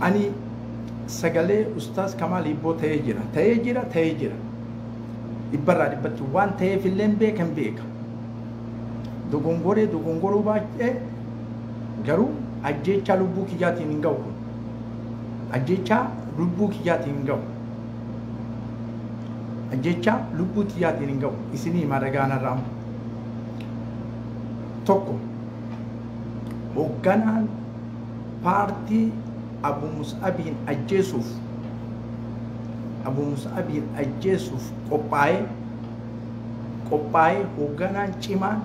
Ani sagalee Ustaaz Kamaal Hibboo ta'ee jira. Ta'ee jira, ta'ee jira. Dhibbarraa dhibbatti waan ta'eef illee beekan beeka. Dogongoree dogongoruu baay'ee garuu ajjeechaa lubbuu kiyyaatiin hin ga'u kun. Ajjeechaa lubbuu kiyyaatiin hin ga'u. Ajjeechaa lubbuu kiyyaatiin hin ga'u. Isinii hima dhagaanarraa. Tokko hoogganaan paartii Abu Mus'abiin ajjeesuuf Abu Mus'abiin ajjeesuuf qophaa'ee hoogganaan cimaan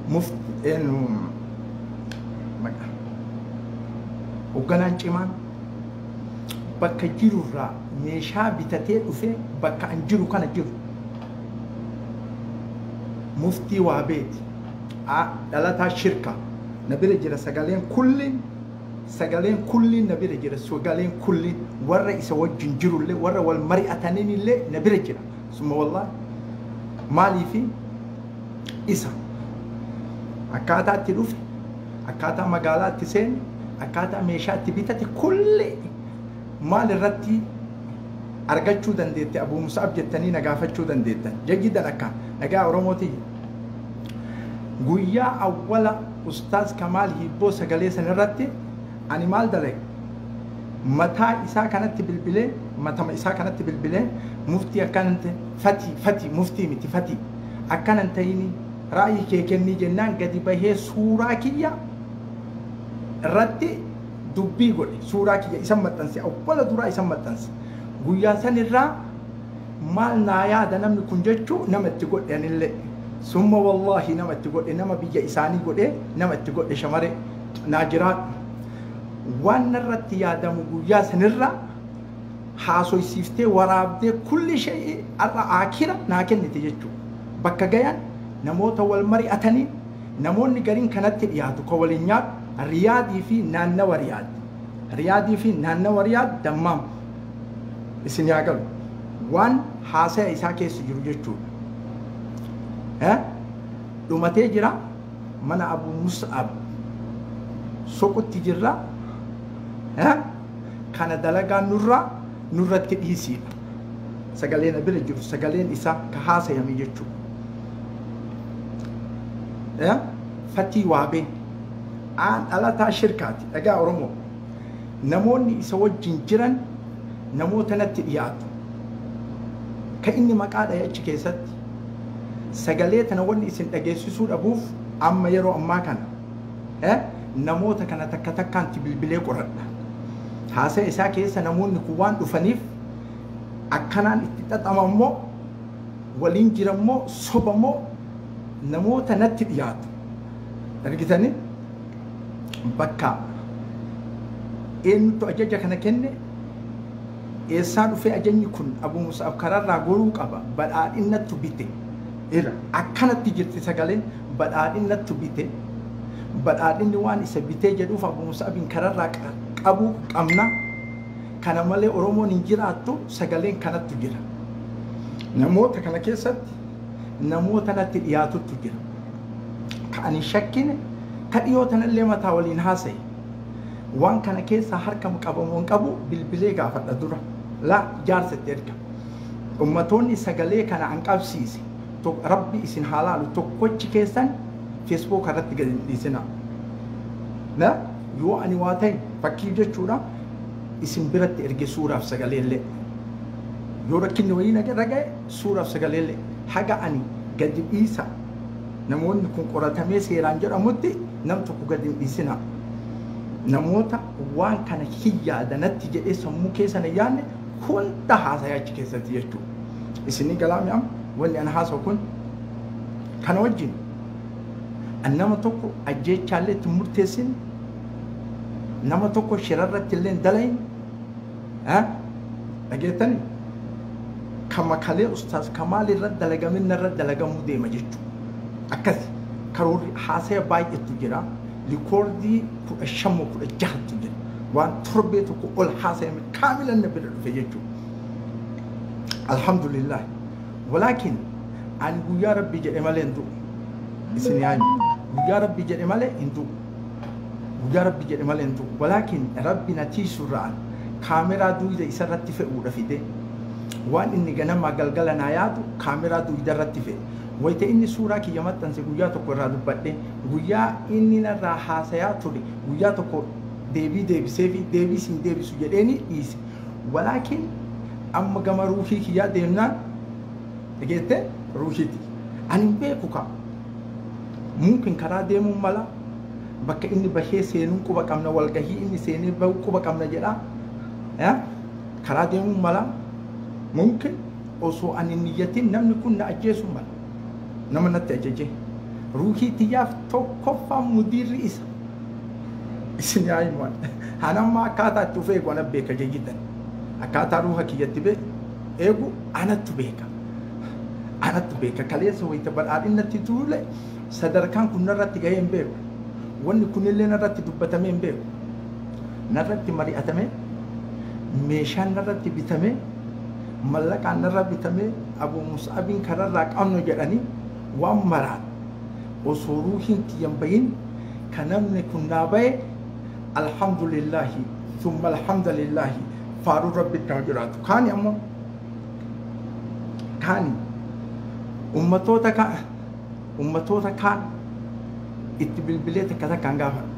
mufti hoogganaan cimaan bakka jirurraa meeshaa bitatee dhufee bakka an jiru kana jiru muftii waa beeti dhalataa shirka na bira jira. Sagaleen kulliin, sagaleen kulliin na bira jira. Sagaleen kulliin warra isa wajjin jirullee, warra wal mari'ataniin illee na bira jira. Summa wallahi, maaliifi isa akkaataa itti dhufe, akkaataa magaalaa itti seene, akkaataa meeshaa itti bitate kulli maal irratti argachuu dandeette Abu Musa'ab jettanii na gaafachuu dandeettan. Jajjidan akka nagaa Oromooti. Guyyaa awwala Ustaaz Kamaal Hibboo sagalee san irratti ani maal dalage? Mataa isaa kanatti bilbilee, matama isaa kanatti bilbilee, muftii akkanan ta'e, fatii fatii muftii miti, fatii akkanan ta'ini, ra'ayi kee kennii jennaan gadi bahee suuraa kiyya irratti dubbii godhe. Suuraa kiyya isan maxxanse, awwala duraa isan maxxanse. Guyyaa san irraa maal naa yaada namni kun jechuu nama itti godhe. Anillee summa wallaahi nama itti godhe, nama biyya isaanii godhe, nama itti godhe. Shamare naa jiraadhu, waan narratti yaadamu guyyaa sanirra haasoysiiftee waraabdee kulli shay'i har'a akira naa kennite jechuudha. Bakka gayan namoota wal mari'atanii, namoonni gariin kanatti dhiyaatu ka waliin nyaatu Riyaadii fi naannawa Riyaad. Riyaadii fi naannawa Riyaad, Dammaam. Isin yaa galu. Waan haasaya isaa keessa jiru jechuudha. Dhumatee jira mana Abu Mus'ab soqutti jirra. Kana dalagaa nurraa nurratti dhiisiidha. Sagaleen bira jiru sagaleen isaa ka haasayame jechuudha. Fatii waabee aan dhalataa shirkaati. Dhagaa Oromoo, namoonni isa wajjin jiran namoota natti dhiyaatu. Ka inni maqaa dhahe achi keessatti sagalee tana wanni isin dhageessisuu dhabuuf amma yeroo ammaa kana namoota kana takka takkaanti bilbilee qoradha. Haasaya isaa keessa namoonni kun waan dhufaniif akkanaan itti xaxama immoo waliin jiran moo soba moo namoota natti dhiyaatu. Argitanii, bakka eenyutu ajaja kana kenne, eessaa dhufee ajajni kun? Abu Mus'ab kararraa goruu qaba, badhaadhinnattu bite. Ira akkanatti jirti sagaleen, badhaadhinnattu bite. Badhaadhinni waan isa bitee jedhuuf Abu Mus'abin kararraa qabuu qabna. Kana malee Oromoon hin jiraattu, sagaleen kanattu jira. Namoota kana keessatti namoota natti dhiyaatutu jira. Ka ani shakkine, ka dhiyoo tanallee mataa waliin haasa'e. Waan kana keessa harka qabamu hin qabu, bilbilee gaafadha dura. Laa jaarsatti erga. Ummatoonni sagalee kana an qabsiise, Rabbi isin haa laalu, tokkochi keessan Facebook irratti gadi hin dhiisinaa. Na yoo ani waa ta'e fakkii jechuudha, isin biratti erge suuraaf sagaleellee. Yoo rakkinni wayii na ga'e suuraaf sagaleellee haga ani gadi dhiisa namoonni kun qoratamee seeraan jedhamutti nam tokko gadi hin dhiisinaa. Namoota waan kana hin yaadanatti jedhee sammuu keessa na yaadne hunda haasayaa achi keessatti jechuudha. Isinii galaami amma wanni ana haasa'u kun kana wajjin an nama tokko ajjeechaallee itti murteessin, nama tokko shirarratti illee hin dalayin. Dhageettani, kama kalee Ustaaz Kamaal irra dalagamin irra dalagamuu deema jechuudha. Akkasi karoorri haasaya baay'eetu jira. Rikoordii 15 moo 16tu jira. Waan torbee tokko ol haasayame kaamilan na bira dhufe jechuudha. Alhamdulillah. Walaakin ani guyyaa Rabbi jedhe malee hin du'u. Isin yaani guyyaa Rabbi jedhe malee hin du'u. Guyyaa Rabbi jedhe malee hin du'u. Walaakin Rabbi na tiisurraan kaameraa duyda isarratti fe'uudha fide. Waan inni ganamaa galgala naa yaadu kaameraa duyda irratti fe'e. Wayita inni suuraa kiyya maxxanse guyyaa tokko irraa dubbadhe, guyyaa inni narraa haasayaa ture guyyaa tokko deebii deebisee fi deebii siin deebisu jedheeni dhiise. Walaakin amma gama ruuhii kiyyaa deemnaan dhageette ruuhiiti. Ani hin beeku kaa. Mumkin karaa deemuun mala, bakka inni bahee seenuun quba qabna, walgahii inni seenee bahu quba qabna jedha. Karaa deemuun mala, mumkin osoo ani hin niyyatin namni kun na ajjeesuu mala. Nama natti ajaje. Ruuhii tiyyaaf tokkoffaa mudiirri isa. Isin yaa himuwan. Hanamma akkaataa itti of eegu ana beeka jayyidan. Akkaataa ruuha kiyyatti eegu anattu beeka. Anattu beeka. Kaleessa wayita badhaadhinnatti tuule sadarkaan kun narratti gahee hin beeku. Wanni kunillee narratti dubbatamee hin beeku. Narratti mari'atamee, meeshaan narratti bitamee, mallaqaan narra bitamee, Abu Mus'abiin kararraa qabnu jedhanii waan maraan osoo ruuhiin tiyyan bahin kan namni kun naa bahe, alhamdulillahi thumma alhamdulillahi, faaruu Rabbitti haa jiraatu. Kaani ammoo kaani ummatoota kaan itti bilbilee takka takkaan gaafadha.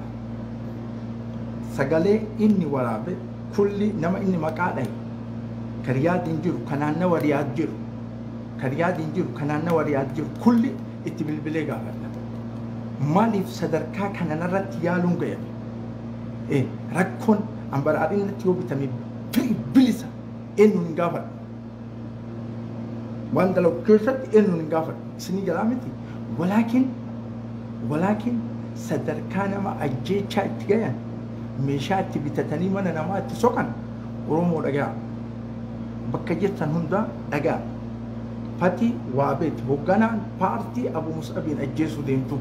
Sagalee inni waraabe kulli, nama inni maqaa dhahe, ka Riyaadiin jiru, ka naannawa Riyaad jiru, ka Riyaadiin jiru, ka naannawa Riyaad jiru kulli itti bilbilee gaafadha. Maaliif sadarkaa kana narratti yaaluun gayame? Rakkoon an badhaadhinatti yoo bitame bilisa eenyuun hin gaafadhu. Waan dalagu keessatti eenyuun hin gaafadhu. Isinii jalaa miti. Walaakin sadarkaa nama ajjeechaa itti gayan, meeshaa itti bitatanii mana namaa itti soqan, Oromoo dhagaa. Bakka jirtan hundaa dhagaa. Fati Waabeet hoogganaan paartii Abu Mus'abiin ajjeesuu deemtu.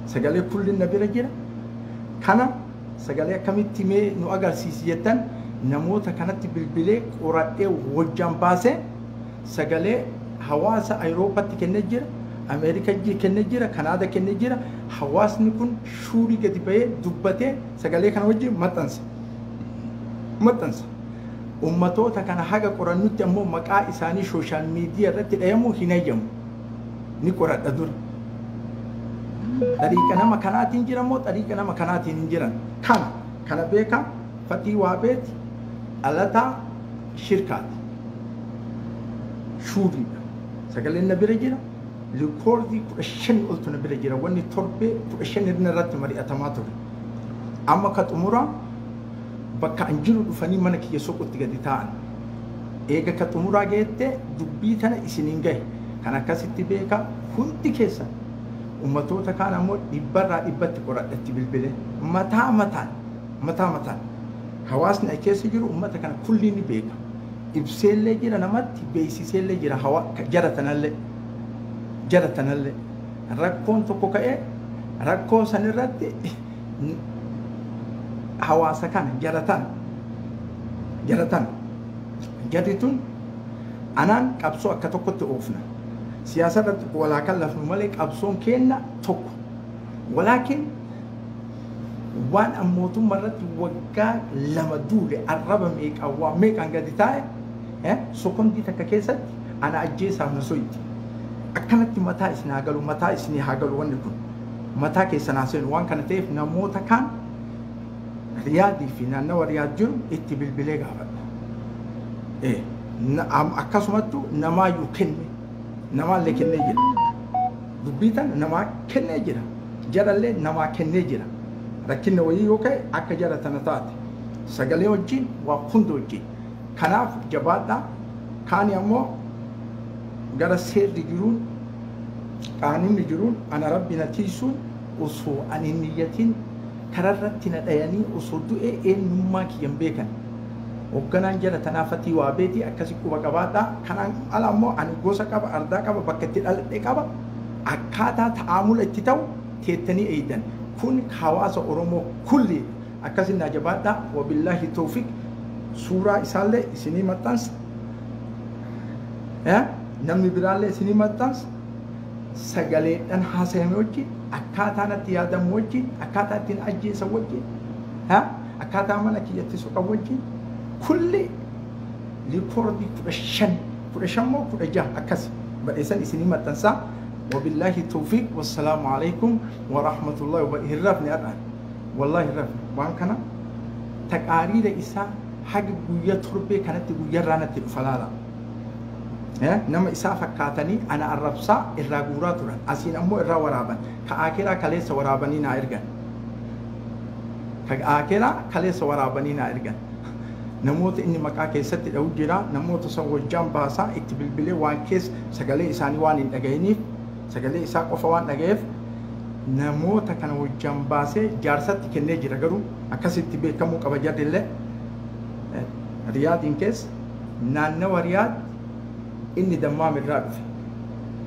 Sagalee kulli na bira jira. Kana sagalee akkamitti mee nu agarsiisi jettan, namoota kanatti bilbilee qoradhee wajjaan baasee sagalee hawaasa Awuroopaatti kennee jira, Ameerikaa kennee jira, Kanaada kennee jira. Hawaasni kun shuurii gadi bahee dubbatee sagalee kana wajjin maxxansa. Maxxansa. Ummatoota kana haga qorannutti ammoo maqaa isaanii social media irratti dhayamuu hin hayyamu. Ni qoradha dura. Xariiqa nama kanaatiin jira moo xariiqa nama kanaatiin hin jiran? Kana beeka. Fatii Waabeeti dhalataa shirkaati. Shuuriidha. Sagaleen na bira jira. Rikoordii 15 oltu na bira jira. Wanni torbee 15 irratti mari'atamaa ture. Amma ka xumuraa bakka an jiru dhufanii mana kiyya soqutti gadi taa'an. Eega ka xumuraa geette dubbii tana isiniin gahe. Kan akkasitti beeka hundi keessan. Ummatoota kaan ammoo dhibbarraa dhibbatti qoradhatti bilbile. Mataa mataan, mataa mataan. Hawaasni achi keessa jiru ummata kana kulli ni beeka. Ibseellee jira namatti, beeksiseellee jira jara tanallee. Jara tanallee. Rakkoon tokko ka'ee rakkoo sanirratti hawaasa kana jara tana jara tana jarri tun anaan qabsoo akka tokkotti oofna. Siyaasa irratti walaa kan lafnu malee qabsoon keenna tokko. Walaakin waan an mootummaa irratti waggaa 2 duule, arraba meeqaan, waa meeqaan gadi taa'e, sokondii takka keessatti ana ajjeesaaf na soyti. Akkanatti mataa isin haa galu, mataa isinii haa galu wanni kun. Mataa keessan haa seenu. Waan kana ta'eef namoota kaan Riyaadii fi naannawa Riyaad jiru itti bilbilee gaafadha. Akkasumattu namaayyuu kenne, namaallee kennee jira. Dubbii tana namaa kennee jira. Jarallee namaa kennee jira. Rakkinna wayii yoo ka'e akka jara tana taate. Sagalee wajjin, waa hunda wajjin. Kanaaf jabaadhaa. Kaani ammoo gara seerri jiruun, qaanunni jiruun, ana Rabbi na tiisuun osoo ani hin niyyatin kararratti na dhayanii osoo du'e eenyummaa kiyyan beekan. Hoogganaan jala tanaa Fatii Waabeetii, akkasi quba qabaadhaa. Kanaan ala ammoo ani gosa qaba, ardaa qaba, bakka itti dhaladhe qaba. Akkaataa ta'aamula itti ta'u teettanii eeydan. Kun hawaasa Oromoo kulli akkasin naa jabaadhaa. Wabillaahi tawfiq. Suuraa isaallee isinii maxxansa. Namni biraallee isinii maxxansa. Sagaleedhaan haasayame wajjin Akkaataa natti yaadamu wajjin, akkaataa ittiin ajjeesan wajjin, akkaataa mana kiyyatti soqan wajjin, kulli rikoordii 15, 15 moo 16 akkas badheessan isinii maxxansaa. Wabillaahi tawfiiq, wassalaamu alaikum warahmatullahi wabarakatuh. Hin rafne har'aan, wallaahi hin rafne. Waan kana taqaariira isaa haga guyyaa torbee kanatti guyyaarraa natti dhufa laala. Nama isaa fakkaatanii ana arrabsaa irraa guuraa turan, asiin ammoo irraa waraaban. Ka aakiraa kaleessa waraabanii naa ergan, ka aakiraa kaleessa waraabanii naa ergan. Namoota inni maqaa keessatti dha'u jira, namoota san wajjaan baasaa itti bilbilee waan keessa sagalee isaanii waan hin dhaga'iniif, sagalee isaa qofa waan dhaga'eef, namoota kana wajjaan baasee jaarsatti kennee jira. Garuu akkasitti beekamuu qaba, jarrillee Riyaadiin keessa naannawa Riyaad inni Dammaam irraa dhufe.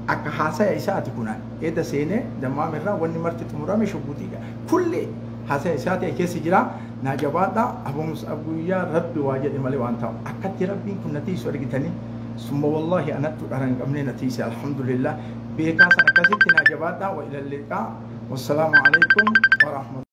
Akka haasaya isaati kunaan eeda seenee Dammaam irraa wanni marti xumurame shugguxii kulli haasaya isaati keessa jira. Naa jabaadha. Abomsa guyyaa Rabbi waa jedhe malee waan ta'u akkatti Rabbiin kun na tiisu argitanii, summa wallaahi anattu dhara hin qabne na tiise, alhamdulillah. Beekaa san akkasitti naa jabaadha. Wa ilalliqaa, wassalaamu alaikum warahmatullahi.